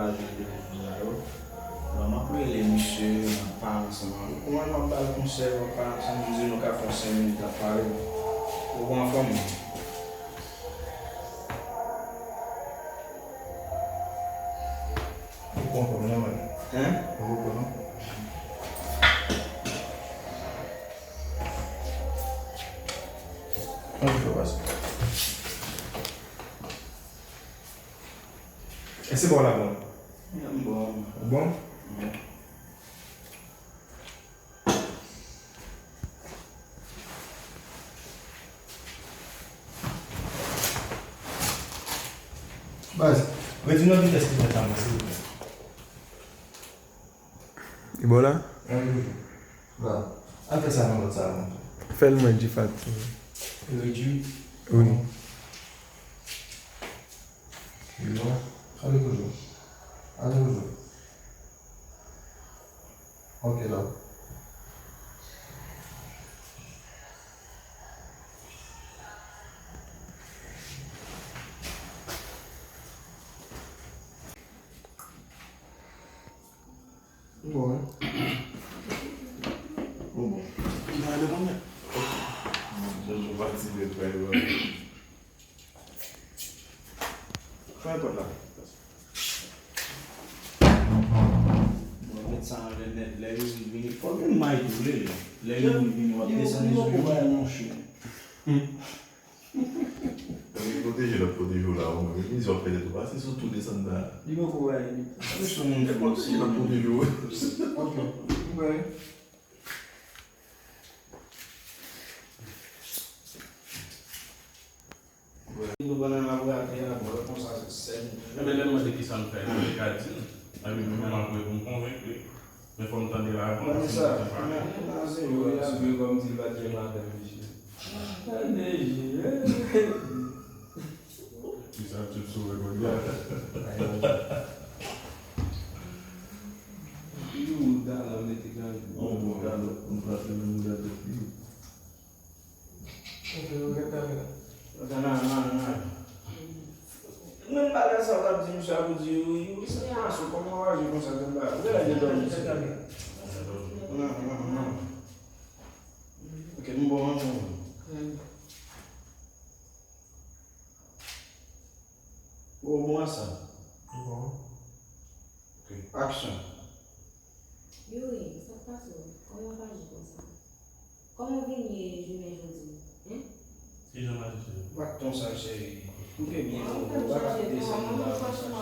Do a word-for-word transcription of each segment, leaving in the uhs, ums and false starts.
Bon, m ap rele misye, m ap pale ansanm avè l. Kouman m ap ba l konsèy, m ap pale ansanm, m di nou ka fè yon senk minit ap pale. Ou bon, anfòm? Ou bon, anfòm, non, men. Hein? Ou bon, non? Yon jou pase. Èske bò la bon? M bon. Ou bon? Wi. Baz, redwi nan vitès li fè sa, silvouplè. Li bon la? Wi, wi. Bon. Al fè sa nan lòt sa la. Fè l mwen, G-Fat. Redwi? Wi. Wi, bon. Ale toujou. Ale toujou. Ok, la. Bon, wi. Bon, bon. Li pa ale konbyen? Jojo pati de fè yo. Fè pòt la. Bon, met sa anlè nèt. Lè Youri vini, fò gen may tou, lè, lè Youri vini, w ap desann sou Youri. Li pwoteje l ap pwoteje w la, ou menm. Li di w ap fè tèt ou pase sou tou desann la. Li poko bay li. Li sou moun. Li pwoteje l ap pwoteje w. Ok. Ou bay. Nou pran nan laboratè a, bon, lè konsa, se sèl. Enben, lè m mande kisa m fè, li ka di m. Epi mwen menm apre pou m konvenk li. Men fò m tande l avan, paske m pa gen. Vanessa, nan, nan zewo, li ap jwe kòmsi l pa t gen madanm, mesye. Tande, jwe. Kisa ap sot sou rèkòd la? Li ou ta la mete nan. Bon, bon, gade, m pa fè menm gade. Ok, ok, ok. Nan, nan, nan. Menm bagay sa w t ap di misye a pou di Youri, Youri se yon aso, kòman w aji konsa, se yon bagay. Ou genlè gen dòmi, se. Nan, nan, nan. Ok, m bon, m bon. Ou bon a sa? Bon. Ok. Aksyon. Youri, sa k pase w? Kòman w ap aji konsa? Kòman w vin ye jounen jodi? Hein? Kijan m aji, cheri? Ou pa t ton sa, cheri. Koupe byen, non, ou pa ka desann la konsa, cheri.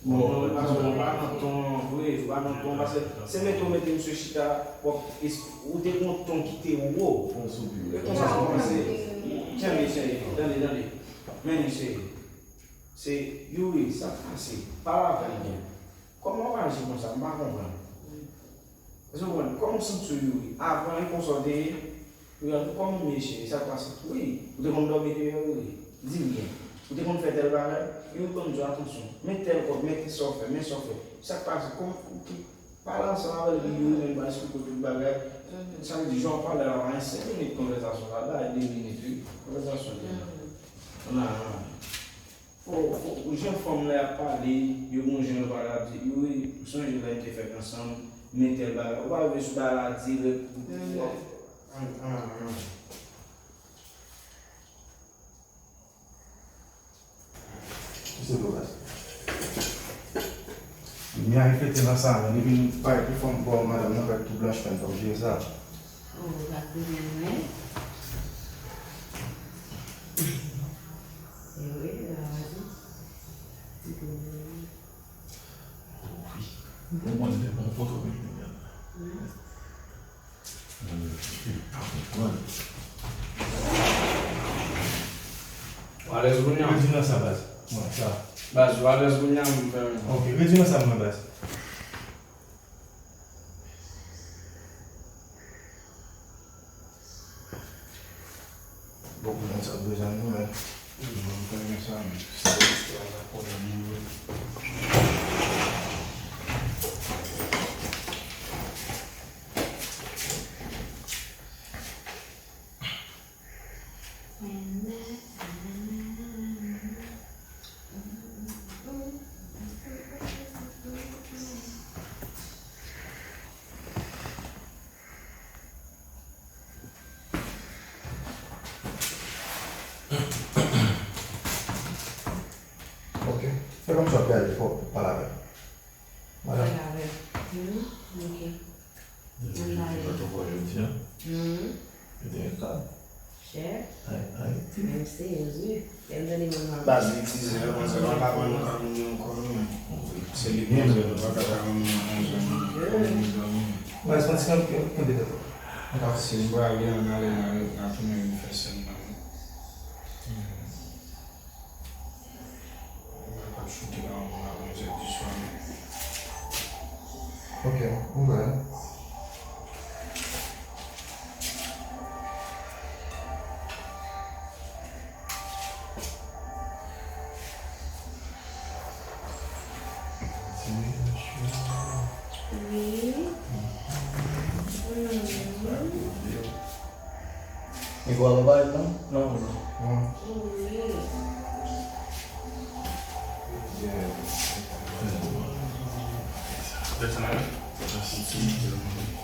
Bon, paske ou pa nan ton an vre, ou pa nan ton, paske se mete w mete misye chita, w ap es-, ou te gon ton ki te wo. E konsa pou panse. Tande, cheri, tande, tande. Men, cheri, se Youri, sa k pase? Pale avè l byen. Kòman w aji konsa? M pa konprann. Èske w konprann? Kòman w santi w, Youri? Avan, e konsa w te ye? Youri ap di, kòman w ye, cheri? Sa k pase? Wi, ou te konn dòmi deyò, Youri? Di m byen. Ou te konn fè tèl bagay? Youri konn di w, atansyon. Men tèl kòb, men sa w fè, men sa w fè. Sa k pase? Kòman, ok. Pale ansanm avè l, epi Youri menm va esplike w tout bagay. Sa vle di, jan w pale la, pa gen senk minit konvèsasyon la, la, e de minit, wi. Konvèsasyon de la. Nan, nan. Fò, fò, jan fanm la ap pale, yo gon jan yo pale ap di, Youri, ou sonje lè n te fèk ansanm, men tèl bagay. Ou pa rive sou bagay la dirèk pou w ap. An, an, an. Kisa w pase? Limyè a reflete nan sa, men depi m parèt pou fanm, pou madanm nan parèt tou blanch, pa m pap jere sa. Oh, ou pa t bezwen mwen. E wi, la razi. Wi. Bon, mwen te pran foto men li menm. Wi. Ou alèz kounye a? Redwi nan sa, baz. Mwen, sa. Baz, ou alèz kounye a, m fè. Ok, redwi nan sa, mwen, baz. Bon, pou moun sa bezwen nou, men. Mwen, m konnen sa, men. Sa, istwa la, konnen nou, wi. Ok. Fè kòmsi w ap gade, fò w pale avè l. Madanm. Pale avè l. Hmm, ok. Depi jodi pa twò bò jodi a. Hmm. Yo te gen kab. Chè. Ay, Ayiti. Menm se, wi. Lè m tande moun nan. Baz li dizè, onzè, mwen pa pran nou kòm nou kòm nou. Se li k onzè, nou pa ka ta rann nou onzè, nou kòm nou dòmi. Baz, pran ti kanpe, kanpe tèt ou. Si m prale an ale, n a, n a tounen vin fè sèn nan. Mwen p ap choute nan yon moun a onzè di swa, men. Ok, m prè. Wi. Mhm. Mikwo a pa parèt non? Non, non. Non. Wi.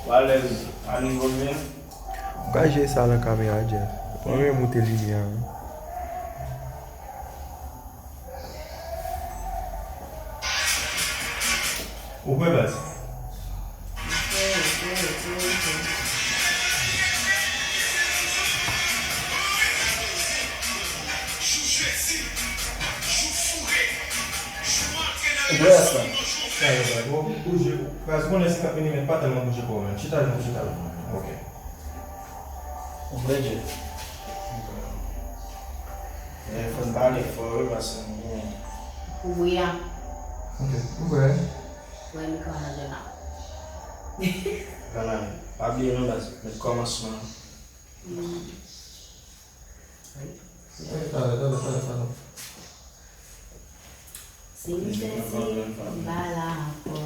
Ou alèz a nivo m ye? M ka jere sa nan kamera, Jeff. Mwen menm moute limyè a. Ou kwè baz? Ou kwè sa? Sa yo, sa yo. Bon, bouje. Baz, konnen si k ap vini, men pa tèlman bouje kò w menm. Chita, chita. Ok. Ou kwè, Jeff? Fò n pale fò wi, paske nou gen. Wi a. Ok, m kwè. Wè mikwo a nan zòn nan. Nan, nan, pa bliye non baz, met kòmansman. Hmm. Wi. Wi, talè, talè, talè, talè. Si m fè si, m pa la ankò.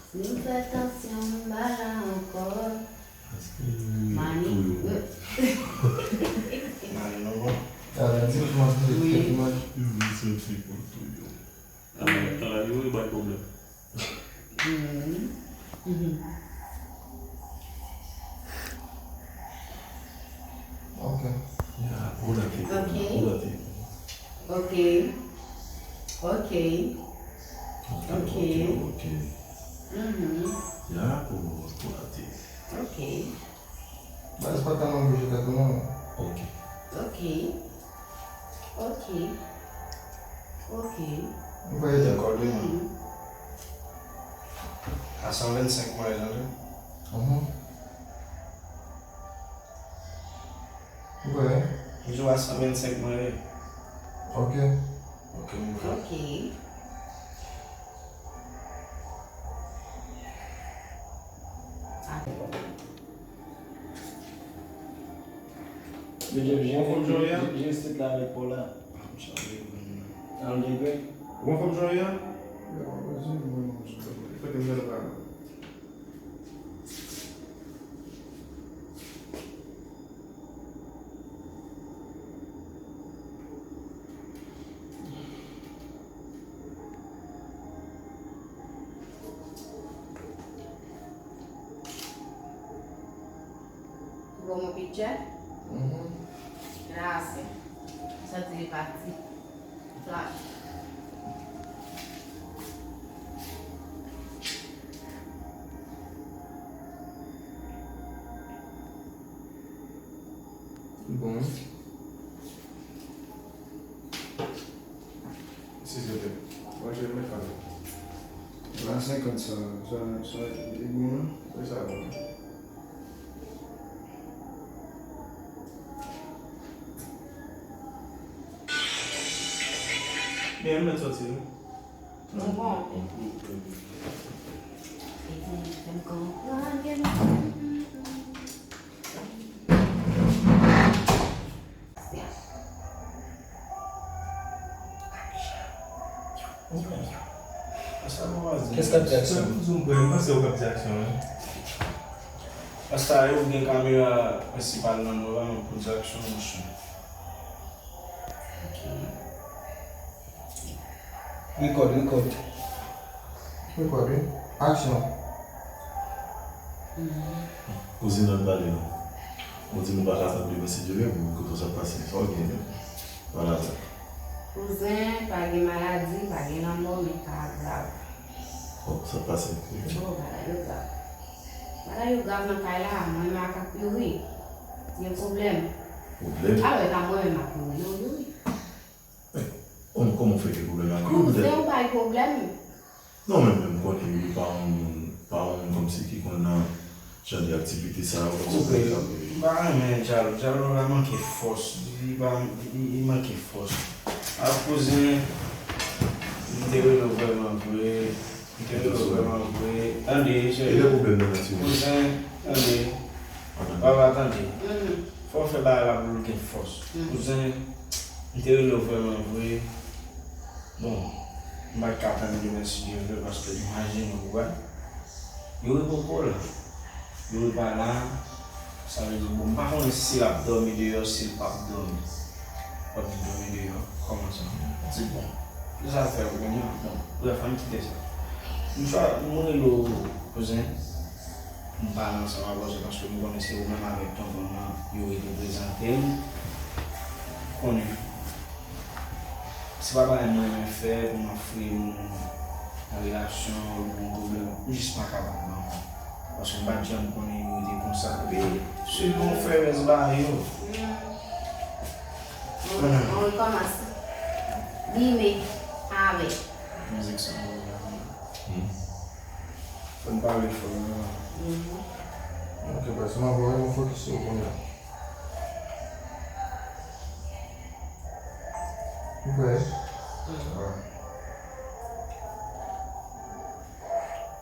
Si m fè tansyon, m pa la ankò. Mani. Mani, non, bon. Talè, di m kòman se kèk imaj. Yo vin soti pou touye w. Talè, talè, yo, yo bay pwoblèm. Mhm. Mhm. Ok. Ya, pou la te. Ok. Pou la te. Ok. Ok. Ok, ok, ok. Mhm. Ya, pou, pou la te. Ok. Baz pa tèlman bouje tèt ou non. Ok. Ok. Ok. Ok. Ou pa ede kòd wi mwen. A san vennsenk mwen ye tande. Mhm. Ou kwè? M di w a san vennsenk mwen ye. Ok. Ok, m kwè. Ok. Yo, Jeff, jan sit la met pa w la. Al degre. Ou anfòm jan w ye a? Fè ke m gade pa. Bon, mon pitjè. Mhm. Gracias. Santi li pati. Flash. Bon. Sizote. Mwen jwe men fal. La senkant sa, sa, sa, li bon, wi. Wi, sa bon. Men, mwen soti, wi. Nou bon. Fè m konprann ke nou. Kès k ap di aksyon? Mwen panse ou k ap di aksyon, wi. Pasta yo gen kamera prensipal nan nou la, men pou di aksyon, monchè. Ok. Record, record. Record, wi. Action. Kouzin nan pale non. Ou di nou pa ka tann demen si Dye vle pou kote sa pase. Sa w gen menm. Pale avè l. Kouzen, pa gen maladi, pa gen lanmò, men ka grav. Bon, sa pase. Bon, bagay yo grav. Bagay yo grav nan kay la, mwen menm ak Youri. Gen pwoblèm. Pwoblèm? Alò, e pa mwen menm ak Youri, non, Youri. Kòman, kòman w fè gen pwoblèm ak Youri? Kouzen, ou bay pwoblèm. Non, men, men m konnen li pa yon moun, pa yon moun kòmsi ki konn nan jan de aktivite sa yo, kòmsi. Kouzen, m pa renmen Djalo. Djalo la manke fòs. Li pa, li, li manke fòs. A, kouzen, m te rele w vrèman vre. M te rele w vrèman vre. Tande, cheri. Ki lè pwoblèm nan, ti moun? Kouzen, tande. Ann tande. Papa, tande. Fò w fè bagay la pou l gen fòs. Kouzen, m te rele w vrèman vre. Bon, m pa t ka tann demen si Dye vle, paske imajine w wè. Youri poko la. Youri pa la. Sa vle di, bon, m pa konnen si l ap dòmi deyò, si l p ap dòmi. W ap di dòmi deyò. Kòman sa? Di bon. Se sa l fè ou konnen an. Bon, brèf, ann kite sa. M chwa, m rele w, kouzen. M pale ansanm avè w, se paske m konnen se ou menm avèk tonton nan Youri te prezante m. Konnen. Se pa bagay mwen renmen fè pou m ap fraye moun nan relasyon oubyen yon pwoblèm. M jis pa kapab ankò. Paske m pa t janm konnen Youri te konsa. Epi, swiv yon frè rès bagay yo. Bon, on rekòmanse. Dime avè. Mizik sa move la. Fò n pale fò, non? Ok, pase m ap voye yon fokis sou ou kounye a. Ou prè?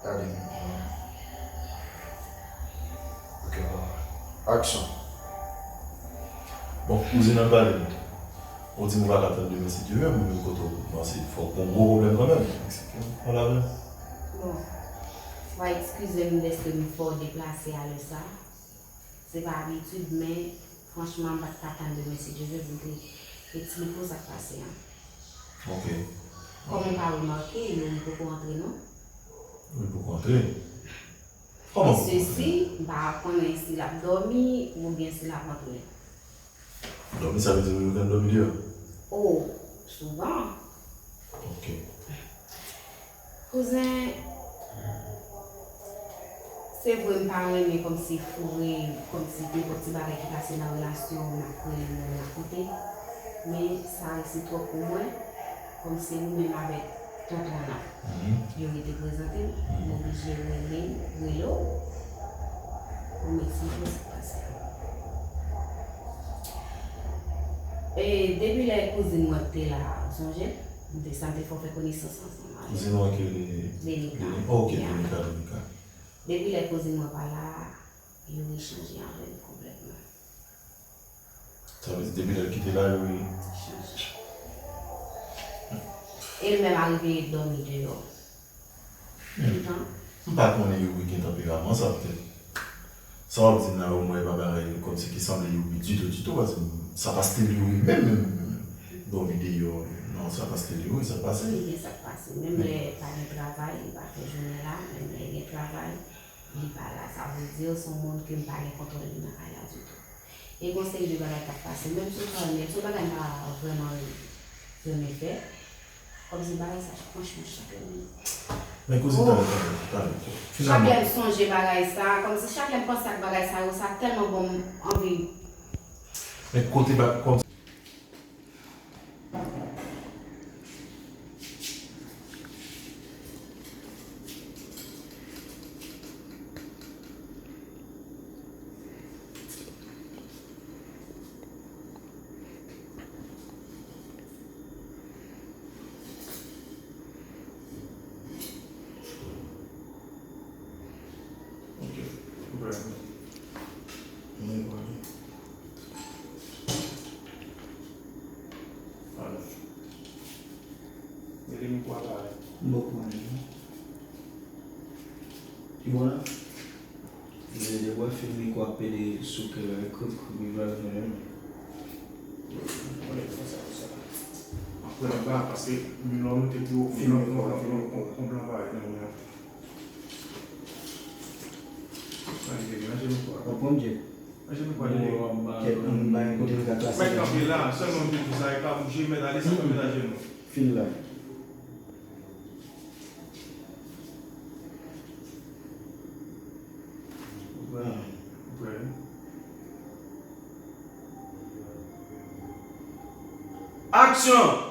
Gade. Ok, bon. Aksyon. Bon, kouzin nan pale. Ou di m ou pa ka tann demen si Dye vle, men menm kote w panse fòk gon gwo pwoblèm kanmenm. Eksplike m. Pran lavi. Bon, w a eskize m dèske m fè w deplase a lè sa. Se pa abitid, men franchman, m pa t ka tann demen si Dye vle pou m te eksplike w sa k pase an. Ok. Kòm ou ka remake, Youri poko antre non. Youri poko antre? Kòman poko antre? Mesye, si, m pa konnen si l ap dòmi oubyen si l ap antre. Dòmi, sa vle di Youri konn dòmi deyò? O, souvan. Ok. Kouzen, se vre m pa renmen kòmsi foure, kòmsi nenpòt ti bagay ki pase nan relasyon w, m ap rele moun rakonte. Men sa resi twòp pou mwen, kòmsi ou menm avèk tonton nan. Youri te prezante m, m oblije rele, rele w pou m eksplike w sa k pase. E depi lè kouzin mwen te la, ou sonje? M te santi fò fè konesans ansanm avè l. Kouzin ou an ki rele Denika. Denika. Ok, Denika, Denika. Depi lè kouzin mwen pa la, Youri chanje avè m konplètman. Sa vle di depi lè l kite la, Youri chanje. E l menm arive dòmi deyò. Men, m pa konnen Youri gen tanperaman sa, petèt. Sa w ap di m la, omwen, e pa bagay kòmsi ki sanble Youri ditou, ditou, paske sa pa stil Youri menm, menm, menm, menm. Dòmi deyò, non, sa pa stil Youri, sa k pase? Li gen sa k pase. Menm lè pa gen travay, li pa fè jounen la, menm lè gen travay, li pa la. Sa vle di, se yon moun ke m pa gen kontwòl li nan kay la ditou. E gon seri de bagay k ap pase. Menm si w ta renmen, se yon bagay m pa vrèman renmen fè. Kòmsi bagay sa, franchman, chak lè m... Men kouzin, talè, talè, talè. Chak lè m sonje bagay sa, kòmsi chak lè m panse ak bagay sa yo, sa tèlman ban m anvi. Men kote ba, kòmsi Ok, ou prè? Mwen prè. Alò. Mete mikwo a parèt. M poko konnen non. Ki bò la? Mwen te wè fim li kwa pede sou kè l, krik, krik, li pral fè menm. Mwen te fè sa, fè sa. Apre anba, paske lè w moute pi wo, fim li kwa, fim li kwa, konprann pa nan mwen. Sa li te melanje nou kwa. Konprann, Djek? Manje nou pral rele. Kèt, ann bay kote nou ka klase. Mèt kanpe la, sèlman m te di sa, e pa bouje, mèt ale san fè mèt ajenou. Fil la. Ou prè? Ou prè? Aksyon!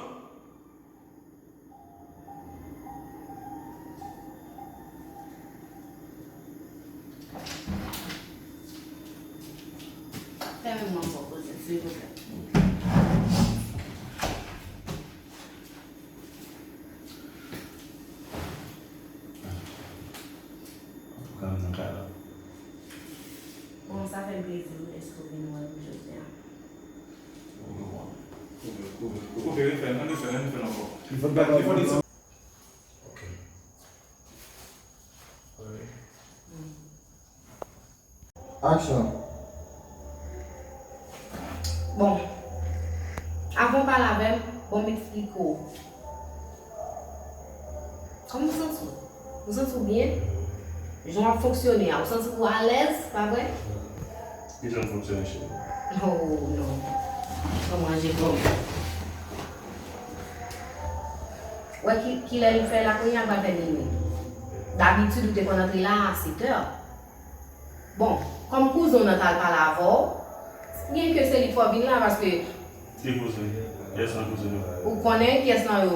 Fèmen m ankò, kouzin, silvouplè. Antouka, m nan kay la. Bon, sa fè m plezi wi, èske w vin wè m jodi a? Koupe, refè l, ann refè l, ann refè l ankò. Li fò n pa, li fò n Ok. Aksyon. Bon, avan w pale avè m, bon, m eksplike w. Kòman w santi w? Ou santi w byen? Jan w ap fonksyone a, ou santi w alèz, pa vre? Kijan m fonksyone, cheri? Oh, non. Kòman je kòm? Wè ki, kilè li fè la kounye a, l pral fè minui. Dabitid, ou te konn antre la a sèt è. Bon, kòm kouzen w nan t al pale avè w, byenke se li k fè w vin la, paske Ki kouzen? Kiyès nan kouzen yo? Ou konnen kiyès nan yo,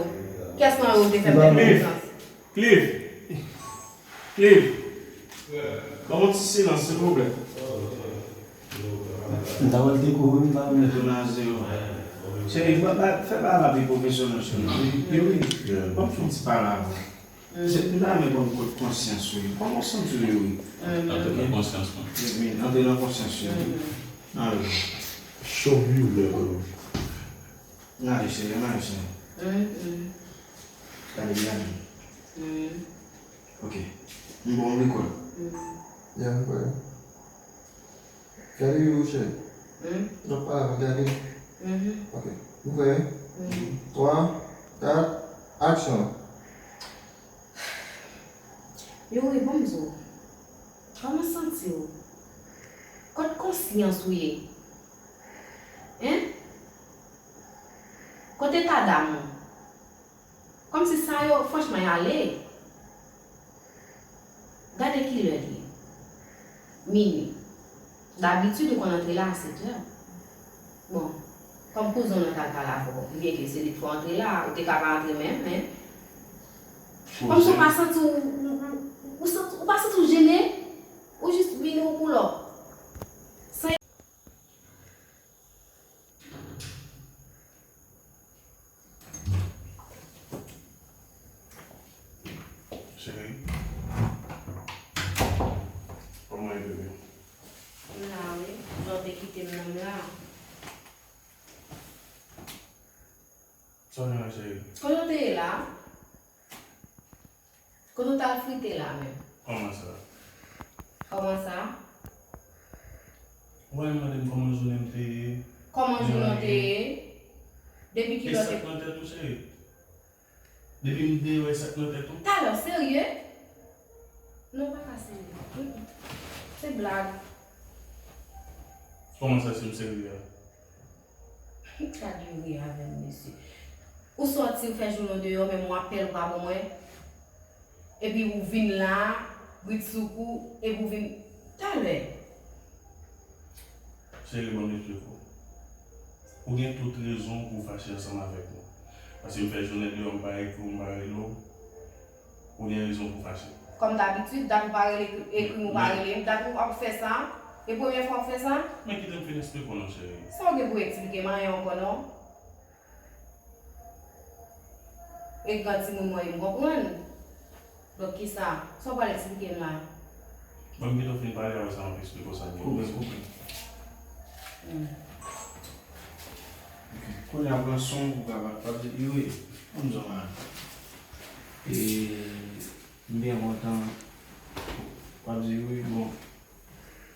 kiyès nan yo te fè m fè konfyans. Cliff! Cliff! Ban m yon ti silans, silvouplè. M ta pral dekouvri m pa menm. Retourne à zéro. Cheri, ba, ba, fè bagay la pi pwofesyonèl, cheri. Youri, ban m fè yon ti pale avè w. Se, m ta renmen konn kot konsyans ou ye. Kòman w santi w, Youri? Antre nan konsyans mwen. Wi, antre nan konsyans ou ye. Ale. Show you level. N ale, cheri, n ale, cheri. Gade, gade. Ok. M bon, m rekòd. Ya, m prè. Gade yo, cheri. N ap pale avan, gade. Ok. Ou prè, wi? Twa, kat, aksyon. Youri, ban m di w. Kòman w santi w? Kot konsyans ou ye? Hein? Kot eta dam ou? Kòmsi sa yo, franchman, y ale. Gade kilè l ye. Minui. Dabitid, ou konn antre la a sèt è. Bon, kòm kouzen w nan t al pale avè w, byenke se li k fè w antre la a, ou te ka pa antre menm, men. Kòmsi w pa santi w, ou, ou, ou santi, ou pa santi w jennen, ou jis vini, ou pull up. Cheri. Kòman w ye, bebe? M la, wi. Jan w te kite m nan, m la. Sa w gen la, cheri? Kote w te ye la? Kote w t al frite la menm? Kòman sa? Kòman sa? Ou pa menm mande m kòman jounen m te ye. Kòman jounen w te ye? Depi kilè w te... E sa k nan tèt ou, cheri? Depi m deyò, e sa k nan tèt ou? Talè, w serye? Non, w pa ka serye. Mm, mm. Se blag. Kòman sa, si m serye a? Gad Youri avè m, mesye. Ou sòti, ou fè jounen w deyò, menm yon apèl ou pa ban mwen. Epi ou vin la, brit sou kou, epi ou vin talè. Cheri, ban m eksplike w. Ou gen tout rezon pou w fache ansanm avèk mwen. Paske m fè jounen deyò, m pa ekri w, m pa rele w. Ou gen rezon pou w fache. Kòm dabitid, dat ou pa rele, ekri m, ou pa rele m, dat ou ap fè sa, e premye fwa w ap fè sa? Men kite m fin eksplike w non, cheri. Sa w gen pou w eksplike m anyen ankò non. E gran timoun mwen ye, m konprann. Donk kisa? Sa w pral eksplike m la? Ban m kite w fin pale, apre sa m ap eksplike w sa m gen pou di. Koupe, koupe. Hmm. Ok. Kounye a pran son w pou w kapab pale. Youri, ban m di w bagay. E, m byen kontan w ap di wi, bon,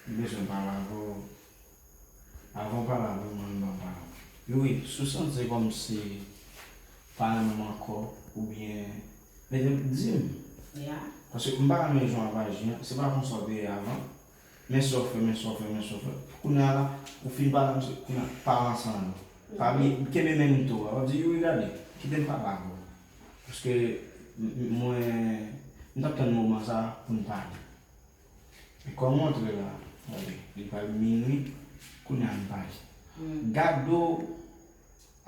m bezwen pale avè w. Avan w pale avè m, ann ban m pale. Youri, si w santi se kòmsi w pa renmen m ankò, oubyen, men di m. Ya. Paske m pa renmen jan w ap aji an, se pa konsa w te ye avan. Men sa w fè, men sa w fè, men sa w fè. Kounye a la, ou fin pale a misye, kounye a, pale ansanm avè l. Pa bliye, kenbe men m tou a. W ap di, Youri, gade, kite m pale avè w. Paske m, m, mwen, m t ap tann moman sa a pou n pale. E kòm w antre la, gade, li pral minui, kounye a n pale. Gade w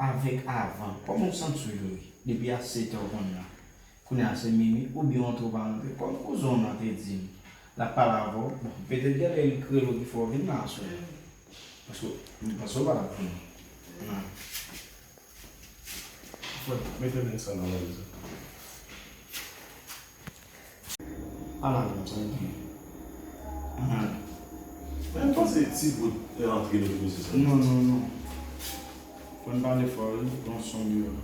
avèk avan. Kòman w santi w, Youri? Depi a sèt è w konn la. Kounye a se minui, oubyen w antre ou pa rantre. Kòm kouzen w nan te di m, l ap pale avè w, bon, petèt gen lè li rele w ki fè w vin la aswè. Paske m panse w pa t ap vini. Nan. Frè, mete men sa nan valiz la. Ala, men sa gen. Ala. Men m panse ti bout e antre nan domicil sa. Non, non, non. Fò n pale fò wi, pran son yo.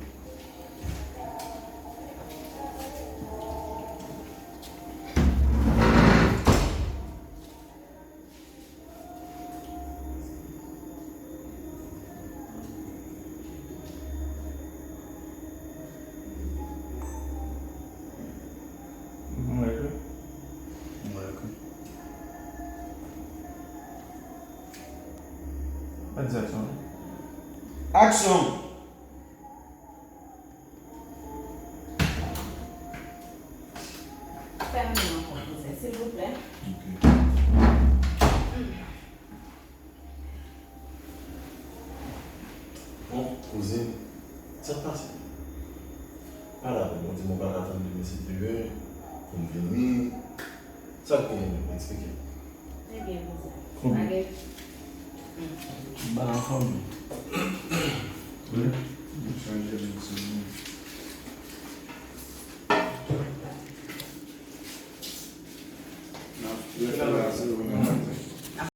Mwen ekri. Mwen ekri. Aksyon. Aksyon. Fè m li ankò, kouzen, silvouplè. Ok. Bon, kouzin, sa k pase? Pale avè m, ou di m ou pa ka tann demen sèt è pou m vini. Sa k genyen menm? Eksplike m. Ebyen, kouzen. Konbyen? Bagay. M pa anfòm. Wi. M chanje menm sou mwen. N ap fè la, se ou menm.